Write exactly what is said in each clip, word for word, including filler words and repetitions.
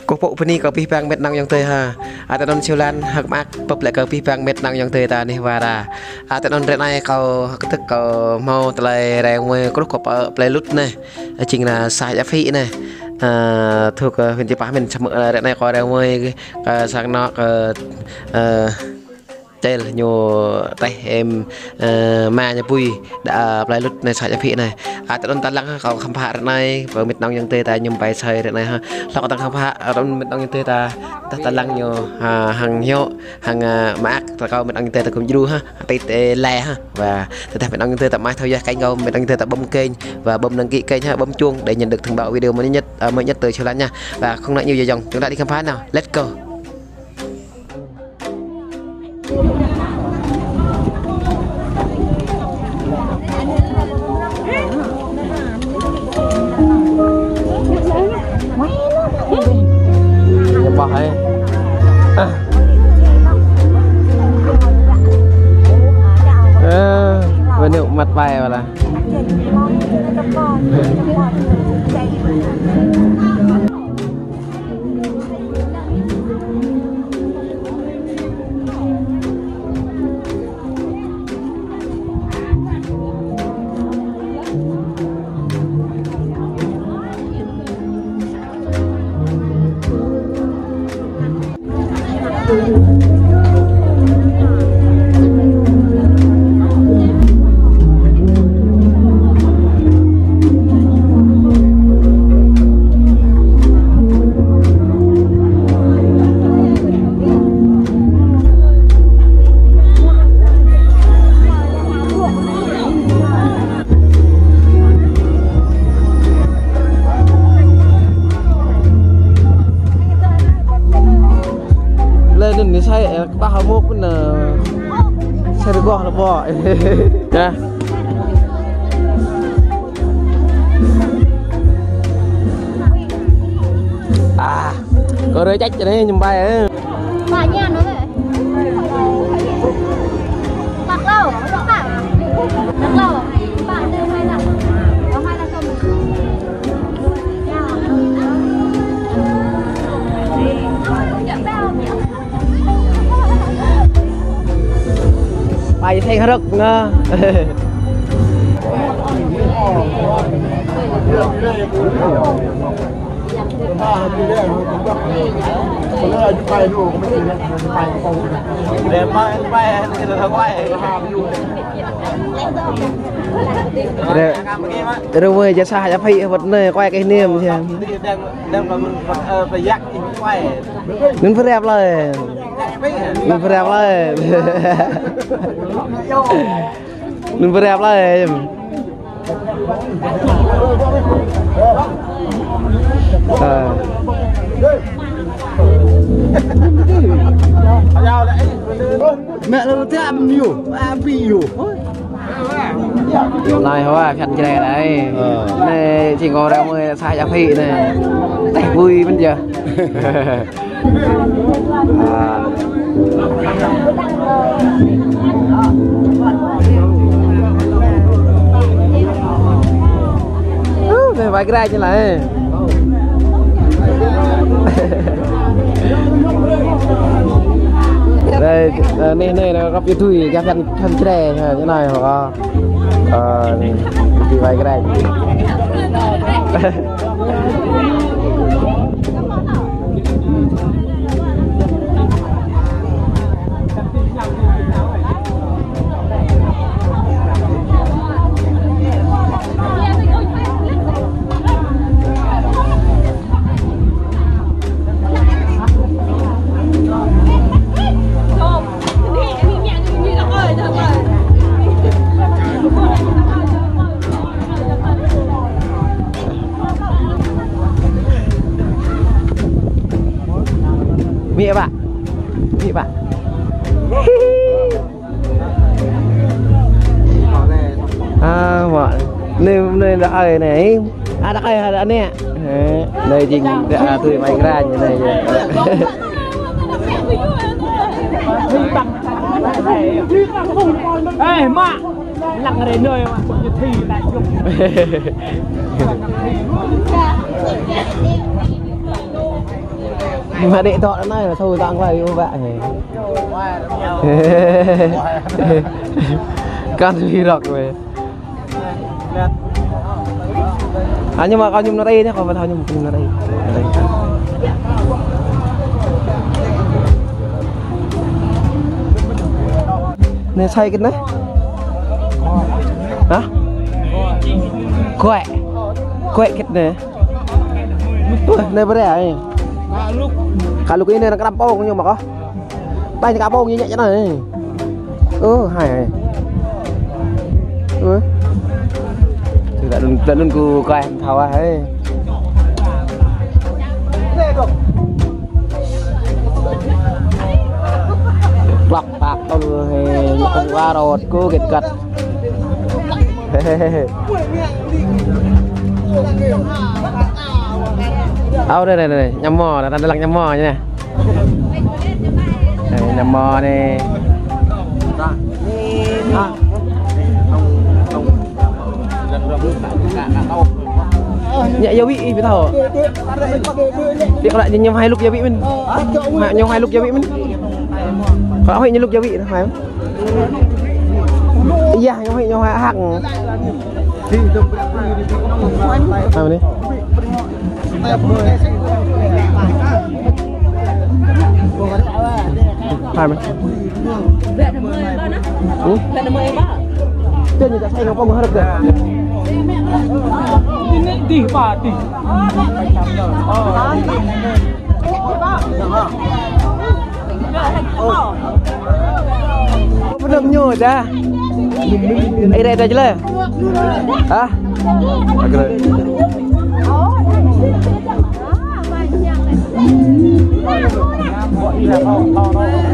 Kâo pơpŭ bơni kơ abih bang met nong ayŏng adơi ha. Ơ, tơ anŭn Siu Lan hơ̆k mơak pơplĕ kơ abih bang met nong ayŏng adơi ta nih wa ra. Ơ, tơ anŭn ră anai kâo hơ̆k kơdơ̆k kâo hmâo tơlơi reo mơi kruh kơ pơ plei Lut anai. Ơ, jing ană xã Ia Phĭ anai. Ơ, thuộc, ơ, huyện Chư Păh mơ̆n, samơ̆, ơ, ră anai kâo reo mơi kơ sang anŏ kơ, ơ, Čel ñu tĕh, ơ, ama ñu pui đa, ơ, plei Lut anai xã Ia Phĭ anai. Ơ, tơ anŭn ta lăng ha, kâo khăm pha ră anai, pơ met nong ayŏng adơi ta ñu pai asơi ră anai ha. Hlâo kơ ta khăm pha, ơ, tơ anŭn met nong ayŏng adơi ta, ta, ta lăng ñu, ha, hăng hiŏk, hăng, ơ, mơak, ta kâo met nong ayŏng adơi ta gum djru ha, tĕh tĕh lĕ ha. Wa, tơdah met nong ayŏng adơi ta mă thâo yơh kênh kâo, met nong ayŏng adơi ta bấm kênh, wa bấm đăng ký kênh ha, bấm chuông để nhận được thông báo video mới nhất, ơ, mới nhất từ Siu Lan nha. Wa không nói nhiều dài dòng, chúng ta đi khám phá nào. Let's go. Ơ, bơnê măt pai wa lah. Lĕ anŭn anai sai, ơ, kơƀah hơmŭk anŭn, ơ, sai rơgoh lĕ ƀô̆. Yơh. Ơ, kâo rơčač anai ñu pai, ơ. Pai theng hrŏk ngă. Rơ, rơ mơi jă xã Ia Phĭ wơ̆t anai, kuai kơ hiam. Anŭn pơrep lơi. Anŭn pơrep lơi. Anŭn pơrep lơi. Ơ. Mă lơ tơ̆ mơ̆n yơh, a pi yơh. Anai hơwa phiăn Jrai anai. Ơ. Anai jing kâo ră mơi xã Ia Phĭ anai. Tĕh bui mơ̆n yơh. Ơ. Ơ, anai wai Jrai ñu lăi. Anai, ơ, anai, anai, anai, găp yua tui, găp phiăn, phiăn Jrai, ha, ñu anai, hŏ. Ơ, anai, tui wai Jrai. Mĭ ƀă. Mĭ ƀă. A, mă. Anai, anai đah ai anai. A, đah ai, a, đah anai. Ơ, anai jing, đah, a, tui mai kran anai. Ê, mă. Lăng rê nơi mă, kơ thi đại chúng. Mă đĭ tŏ anai, thâo tŏng klai ƀu ƀă. Kăn či rŏk wĕ. Anŭn mă kâo mơñum nao rai anai, kâo ƀu thâo mơñum, mơñum nao rai. Anai sai kơ anai. Hă? Kuĕ. Kuĕ kơ anai. Ơ, anai brơi ai. Kâo lŭk anai, anŭn kơ đăm pông ñu mă kâo. Tañ kơ pông ñu ñĕk čơnai. Ơ, hai, hai. Ơ. Tơ anŭn, tơ anŭn kâo kơ thâo hai. Plăk plăk tơl hai, lăk wa rot kơ gĕt găt. Ơ, anai, anai, anai, ñăm mơ̆, anŭn lăk ñăm mơ̆ anai. Anai, ñăm mơ̆ anai. Ñĕk yua wĭ, ih, ƀu thâo. Ih, kâo lăk ñăm hai lŭk yua wĭ mơ̆n. Ñăm hai lŭk yua wĭ mơ̆n. Kâo lăk ñu lŭk yua wĭ, hai. Yah, ñu hơi, ñu hơi hăng. Hai mơ̆n anai. Hai mơ̆n. Ơ? Tên ñu ta sai nó có một hărăk dah. Ini dih, Pak, dih. Pơdơ̆ng ñu dah. Ih, dah, dah, jơlah. Hă?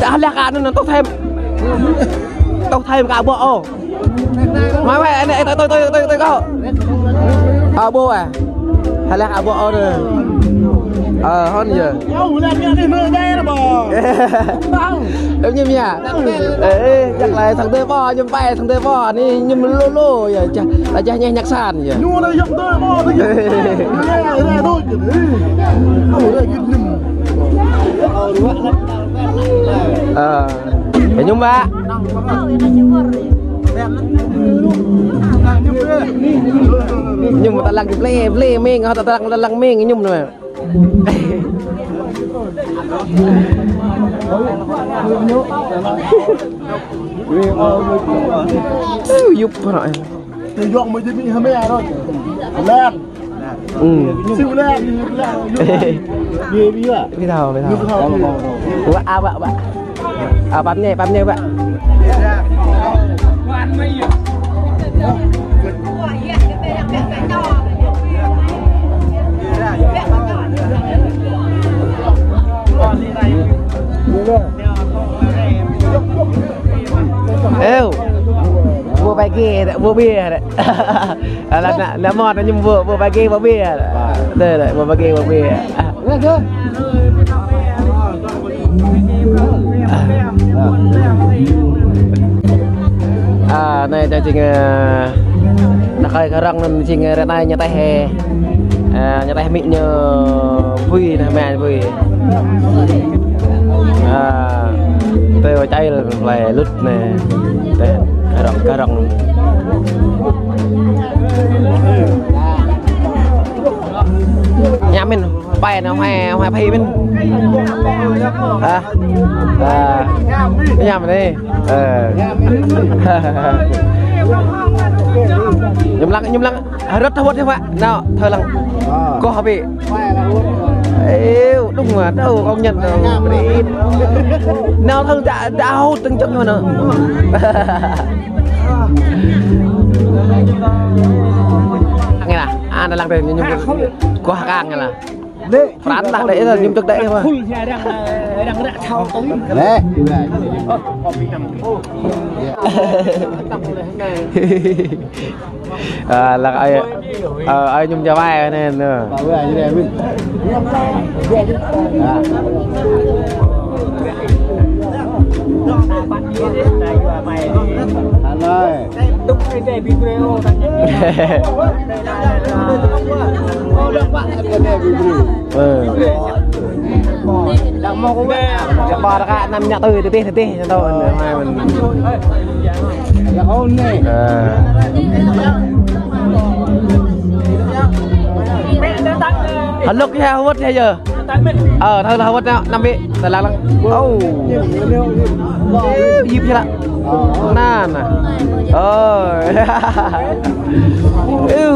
Dah lah, kơ anŭn, anŭn tŏk thêm. Tŏk thêm kơ ƀô̆ ôh. Mai, mai, anai, ơ, tui, tui, tui, tui, tui kâo. Ơ, ƀô̆ ah. Hai lĕ ƀô̆ ôh anai. Ơ, hŏn yơh. Ơ, ñu mia. Ơ, ơ, jak lai sang tơi ƀô̆, ñu pai sang tơi ƀô̆, anai ñu lô lô yơh, jak, lă jak ñĕk ñăk san yơh. Ñu anai jak tơi ƀô̆, anai jak. Ơ, ơ, ơ, ơ, ơ, ơ, ơ, ơ, ơ, ơ, ơ. Ơ. Ơ, mơñum ƀă. Mơñum tơlăng blê, blê ming, hă, tơlăng, tơlăng ming, mơñum anai. Yŭp, hă. Yŏk mơ̆ jơmi hơmia rŏt. Lan. Ư. Siu lan. Bia, bia. Bia thâo, bia thâo. Bia thâo. Bă, a, bă, bă. A, pap ñe, pap ñe, bă. Ơ. Ƀu pơgi, ƀu bia. Alah, ană, ană mơ̆n ñu ƀu, ƀu pơgi, ƀu bia. Tơ, ƀu pơgi, ƀu bia. A, anai ta jing, ơ, ană kơi kơ arăng anŭn jing, ơ, ră anai ñu taih, ơ, ñu taih amĭ ñu bui, anai mĕ bui. A, tơ wa čai lĕ, lĕ lŭt anai. Tơ, kơ arăng, kơ arăng. Ñăm mơ̆n, pai anai, huai, huai phi mơ̆n. Hă? Ơ. Ñăm anai. Ơ. Mơñum lăng, mơñum lăng. Rơ̆t hơwơ̆t hă, Pak? Nao, thơ lăng. Kơ hă ƀĕ. Ơ, đúng mà, đâu, công nhận đâu. Nao thơ đã, đã hút từng chốc mà nó. Nghe nè, à, nó lăng đây, mơñum. Kơ hă kang nghe nè. Pran lah đĕ, mơñum tơ̆k đĕ mơ̆. Nè. A, lăng ai, a, ai mơñum jơwai anai nơ. Ơ. Đang mơ kơ wĕ. Ba ră anăm ñă tui, tui, tui, tui. Ơ. Hơlŏk ya, hơwơ̆t ya, ya. Ơ, thâo lah hơwơ̆t ya, năm bĕ. Tơlang lăng. Ô. Yip ya lah. Na, na. Ơ. Ơ.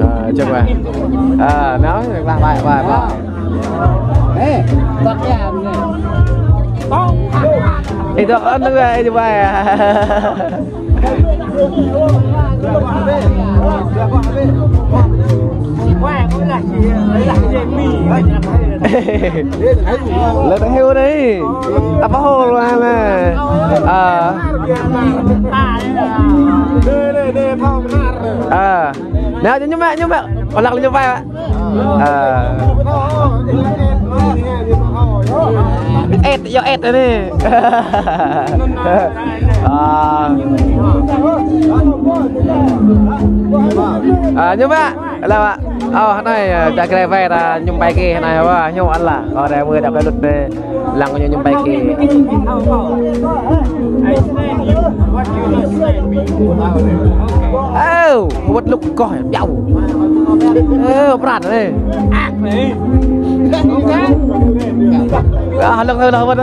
Ơ, čơ̆k wa. Ơ, na, wa, wa, wa, wa. Ê, tăk ya, anai. Ê, tăk, anai, ê, wa. Lĕ tơheo anai. Tơpă hol anai. Ơ. Ơ. Nao, ñu mă, ñu mă. Ơ, lăng ñu mă. Ơ. Ĕt, yua ĕt anai. Ơ. Ơ, ñu mă. Lăng mă. Ơ, anai, ơ, čă kre wai ta ñu pai kơ anai, wa, ñu ala. Kâo đe mơ̆ čă kre lut anai. Lăng ñu ñu pai kơ. Ơ, wơ̆t lŭk koh, biau. Ơ, pran anai. Ơ, lăng, lăng, lăng, wơ̆t.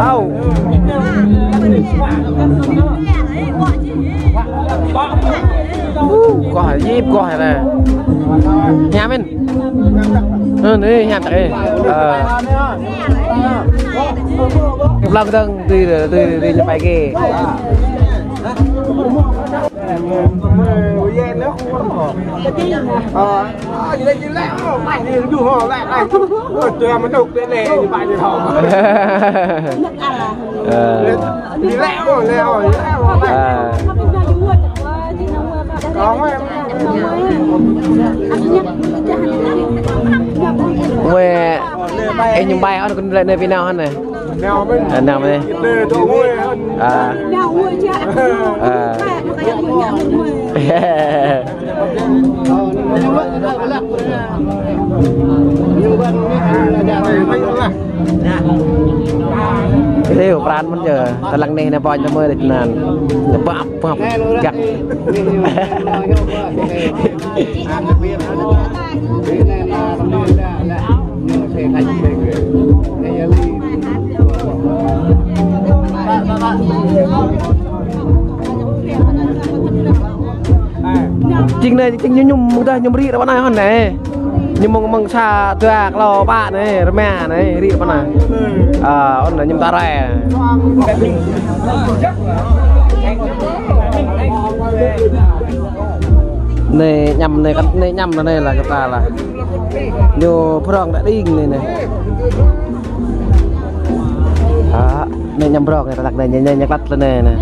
Au. Ơ, koh, yip koh anai. Ñam mơ̆n. Ơ, anai, hiam tăk, ơ. Ơ. Lăng dơ̆ng, tui, tui, tui, ñu pai kơ. Ơ. Ơ. Mơi, ê, ñu pai hăn kơ lĕ anai pơ nao hăn anai. Ơ, nao anai. Ơ. Ơ. Ê, pran mơ̆n yơh. Tơlang anai, anai pơ̆n tơmơi đĕč anŭn. Bap, bap. Găk. Jing anai, jing ñu mơ̆ng dah ñu rĭ ră anai hăn anai. Ñu mơ̆ng, mơ̆ng sa dua klâo pă anai, rơma anai, rĭ ră anai. Ơ, anŭn anai ñu ta rai. Anai ñăm anai, kăn anai ñăm anai lah kơ ta lah. Ñu prong đă đing anai anai. Ơ, anai ñăm prong anai, tơlăng anai, ñu, ñu, ñu klăt lĕ anai anai.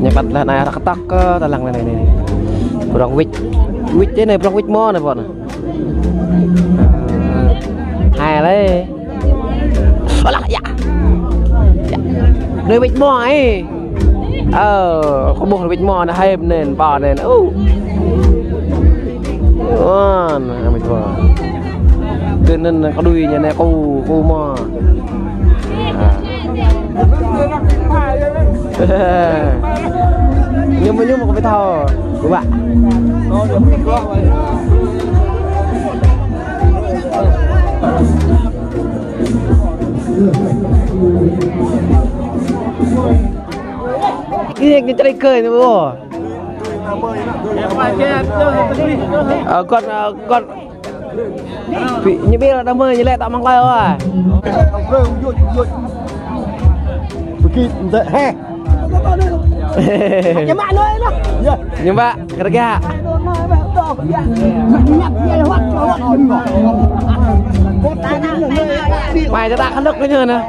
Ñu klăt lĕ anai, ră kơtŏk kơ tơlăng anai anai anai. Prong wĭč. Wĭč anai, prong wĭč mơ̆n anai pô anai. Hai lĕ. Alah, ya. Ya. Anai wĭč mơ̆n ai. Ơ, kơ ƀuh wĭč mơ̆n anai hai anŭn, pă anŭn. Ơ. Ơ, anai wĭč mơ̆n. Tui anŭn kơ đuaĭ ñu anai kơ, kơ mơ̆n. Ơ. Ñu mơ̆, ñu mơ̆ kơ ƀu thâo. Kơ ƀă. Kơ ñu čơđai kơ ñu ƀuh. Ơ, kơ̆t, ơ, kơ̆t. Pi-, ñu ƀiă lĕ tơmơi, ñu lĕ tŏ mơ̆ng klai ôh. Ƀu kĭ, heh. Ñu mă, kơ rơgă. Mai čơtă kơnuk kơ ñu anai.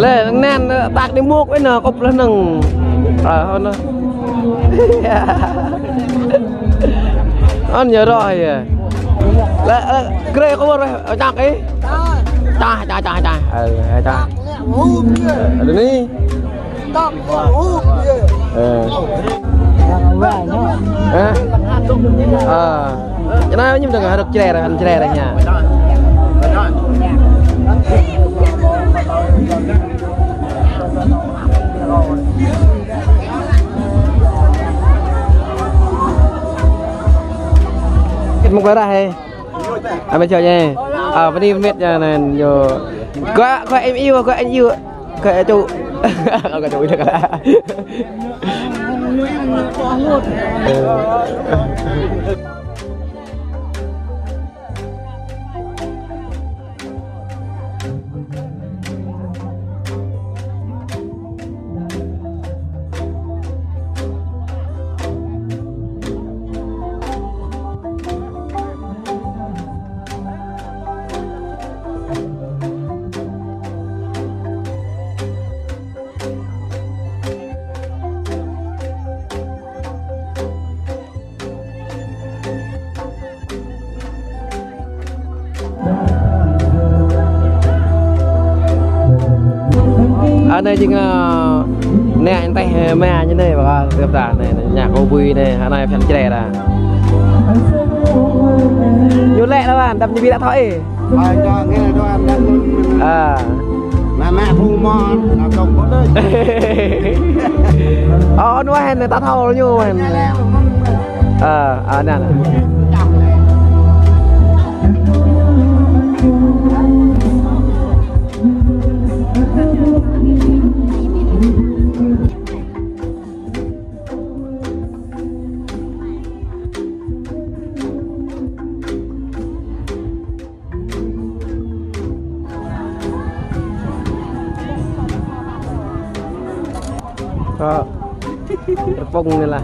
Lĕ, anŭn, tăk ni mŭk wĕ anŭn, kŭp lĕ anŭn. Ơ, anŭn. Anŭn yơh rŏh yơh. Lĕ, lĕ, grê kơ wơr, ơ, čăk ih. Čah, čah, čah, čah. Ơ, čah. Ơ, anai. Ơ. Hă? Ơ. Čơnai ñu dơ̆ng hơdơ̆k čre, hơdơ̆k čre ñu. Kĕt mŭk lơdah hă? Ame čô ñu. Ơ, bơni mĕt ñu anai ñu. Kơ, kơ em iu, kơ em iu. Kơ čô. Kơ čô. Anai jing, ơ, neh teh ma ñu anai, ƀă kơ tơpă anai, anai, ñu kơ bui anai, anai phiăn čre đa. Ñu lĕ đa ƀan, đăm ñu ƀu đă thâo ih. Ơ. Mă mă phung mơ̆n, nao tŏng pơdơi. Ơ, anŭn wah anai, ta thâo ñu wah anai. Ơ, ơ, anai. Ơ, tơpŭng anai lah.